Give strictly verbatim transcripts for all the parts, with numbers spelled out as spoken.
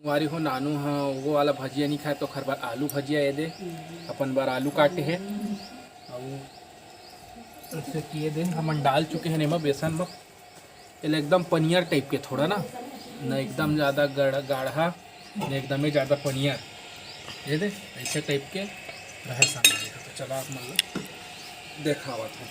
संगवारी हो, नानू ह वो वाला भजिया नहीं खाए, तो ओखर बर आलू भजिया ये दे, अपन बर आलू काटे हे। अउ ऐसे किए दे, हमन डाल चुके हैं एमा बेसन बर। एला एकदम पनियर टाइप के थोड़ा ना, न एकदम ज़्यादा गड़-, गाढ़ा, न एकदमे ज़्यादा पनियर। ये दे, ऐसे टाइप के रहे सामने। तो चला आप मन ला देखावत हूँ।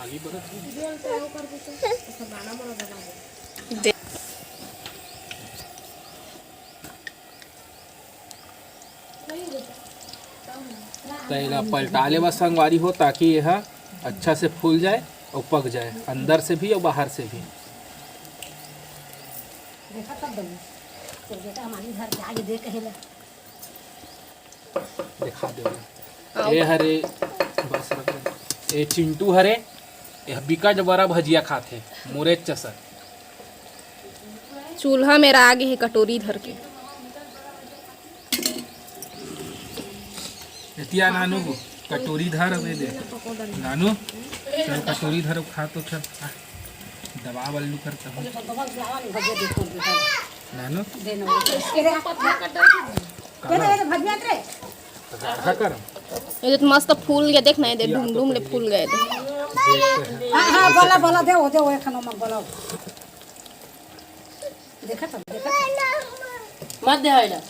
आगी बरत हे। त एला पलटा लेवा संगवारी हो, ताकि यह अच्छा से फूल जाए और पक जाए, अंदर से भी और बाहर से भी। देखा तब बनी। तो बेटा हमारी घर के आगे दे कहेला। दिखा दे। आओ। ए हरे, बस रख दे। ए चिंटू हरे, ए बिकट बड़ा भजिया खाथे, मुरेच चसर। चूल्हा मेरा आगे है कटोरी धर के। एतिया नानू को कटोरी धर अबे दे। नानू, चल कटोरी धर, खा तो चल। आ, दबा बल्लू करता हूँ। नानू, ये तो, ये तो भजिया रे। तो गाढ़ा कर। ये तो मस्त फूल गए, देख ना, ये दे या ढूम तो ढूम ले पहले फूल गए दे। देखते हैं। हाँ, हाँ, बोला, बोला, दे, वो दे, वो खानो में बोला। देखा था, देखा था। मत दे हैला।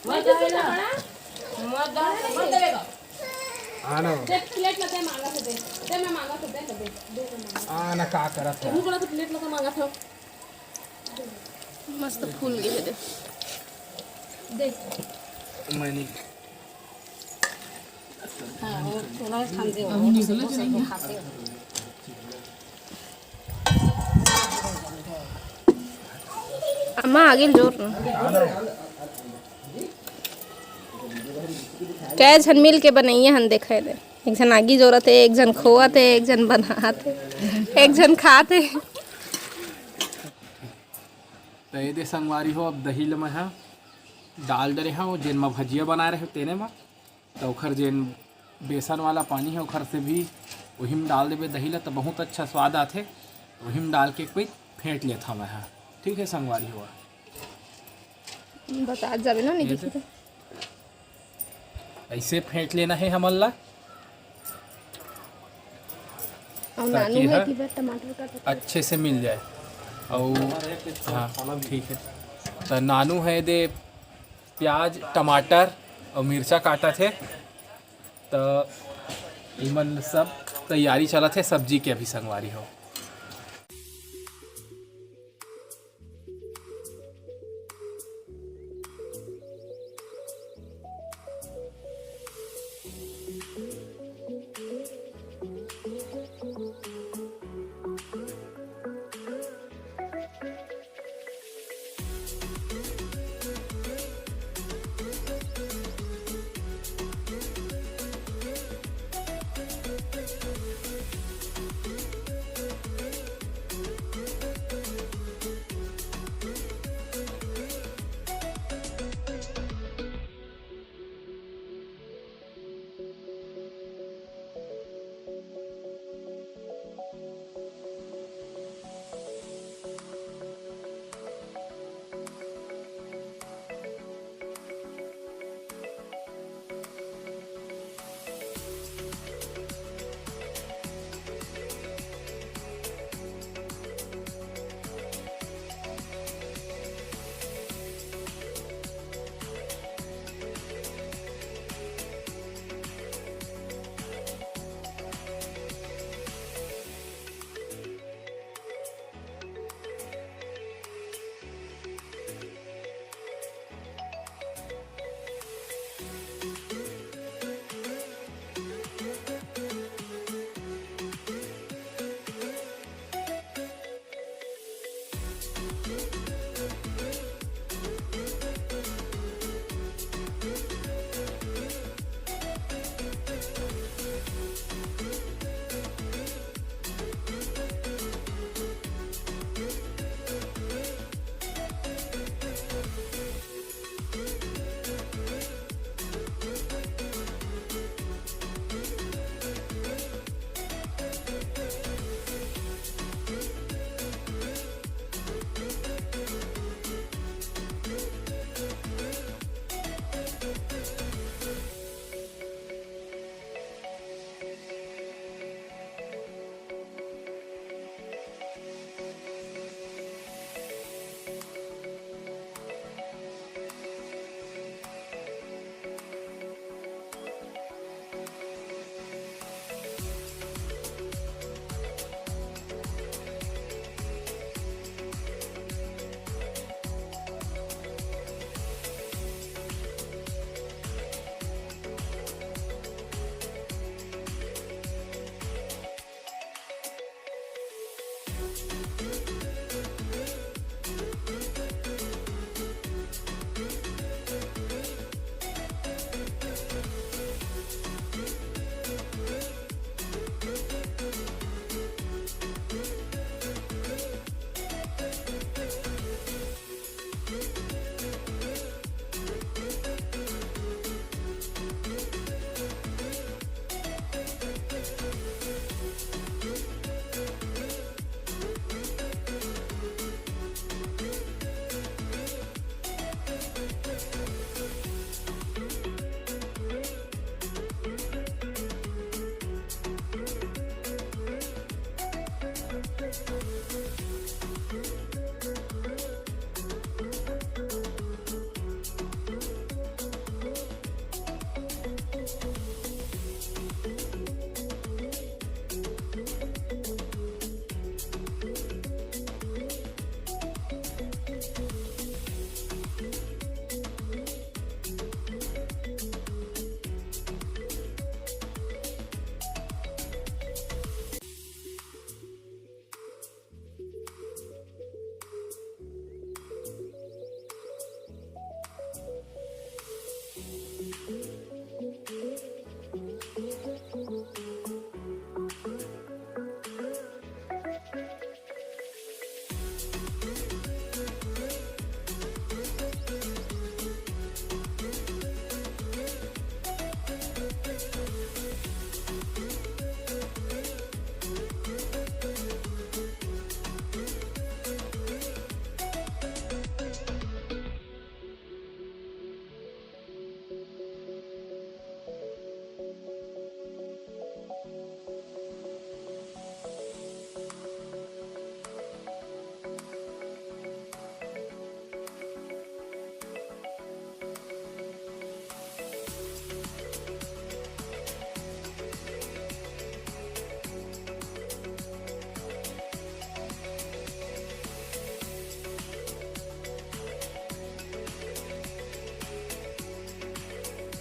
मत दे हैला। मत दे, मत देगा। आना। दे, प्लेट ला दे, मांगा था, दे। दे, मैं मांगा था, दे, दे, दे, मैं मांगा था। आना, का करत है? तू बड़ा तो प्लेट ला मांगा था। मस्त फूल गए हे दे। दे। मैंने हाँ, वो, वो लोग खाते हो, वो सब खाते हो। अम्मा, आगे जोर ना। कै झन मिल के बनइया हन, देखे दे। एक झन आगी जोरत हे, एक झन खोवत हे, एक झन बनात हे, एक झन खात हे। त ये दे संगवारी हो, अब दही ल मैं ह डाल डरे हव, जेन म भजिया बनाए रहे तेने म। त ओखर जेन बेसन वाला पानी हे, ओखर से भी ओही म डाल देबे दही ल, त बहुत अच्छा स्वाद आथे। ओही म डाल के एक पइत फेंट लेत हव मैं ह। ठीक हे संगवारी हो, बता जाबे ना, नहीं ये दिखी दे। तो। ऐसे फेंट लेना है हमन ला, और ताकि नानू है यह कि बस टमाटर का तो अच्छे से मिल जाए। और हाँ, ठीक है। तो नानू है दे प्याज, टमाटर और मिर्चा काटत हे। तो इमन सब तैयारी चलत हे सब्जी के अभी संगवारी हो।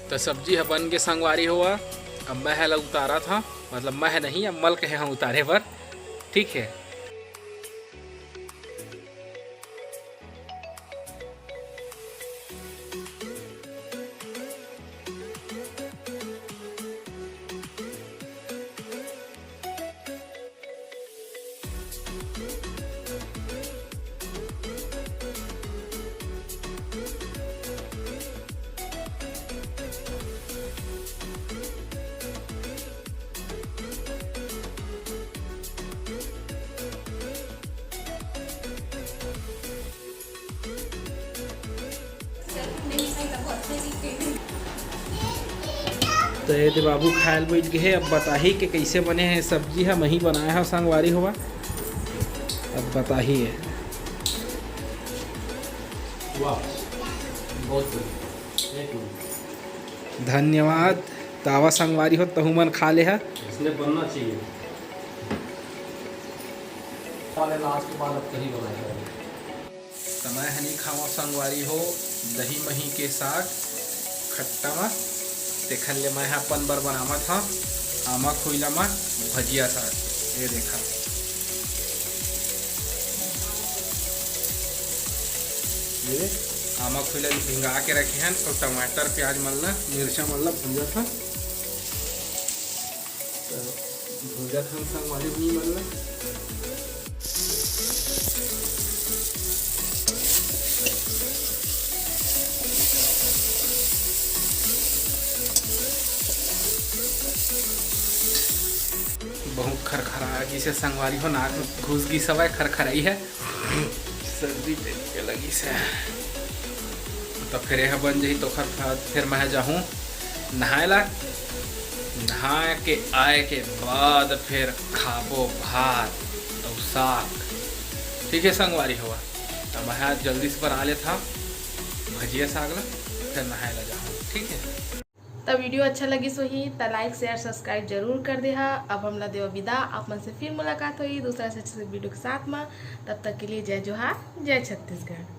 त सब्जी ह बन के संगवारी हो, अब मैं ह ला उतारत हंव, मतलब मैं ह नहीं, अब मलक ह उतारे बर, ठीक है। तो ये दे बाबू खाए ल बैठ गए हे। अब बताही के कैसे बने हे सब्जी ह, मही बनाया है संगवारी होवा। अब बताही है। वाह, बहुत बढ़िया। धन्यवाद। तावा संगवारी हो, तहु मन खा ले हा। इसने बनना चाहिए। खा लेना, आज के बाद अब कहीं बनाया करेंगे। त मैं ह नी खावं संगवारी हो दही मही के साग खट्टा म, तेखर ले मैं ह अपन बर बनावत हंव आमा खुइला म भजिया साग। ये देखा, ये आमा खुइला ल भिंगा के रखे हन, अउ टमाटर, प्याज मन ल, मिर्चा मन ल भूंजत हन। त भूंजत हन संगवारी हो मन ल। बहुत खरखरा गिस हे संगवारी हो, नाक में घुस गिस हवय, खरखराई है, सर्दी टाइप के लगिस हे। त फेर एह बन जही, त ओखर बाद फेर मैं जाहूं नहाए ला। नहाए के आए के बाद फेर खाबो भात अउ साग। ठीक है संगवारी होवा, त मैं आज जल्दी से बना लेत हंव भजिया साग ला, फेर नहाए ला जाहूं। ठीक है। त वीडियो अच्छा लगिस होही त like, share, subscribe जरूर कर देहा। अब हमला देवा विदा, आप मन से फिर मुलाकात होही दूसरा से अच्छे से वीडियो के साथ में। तब तक के लिए जय जोहार, जय छत्तीसगढ़।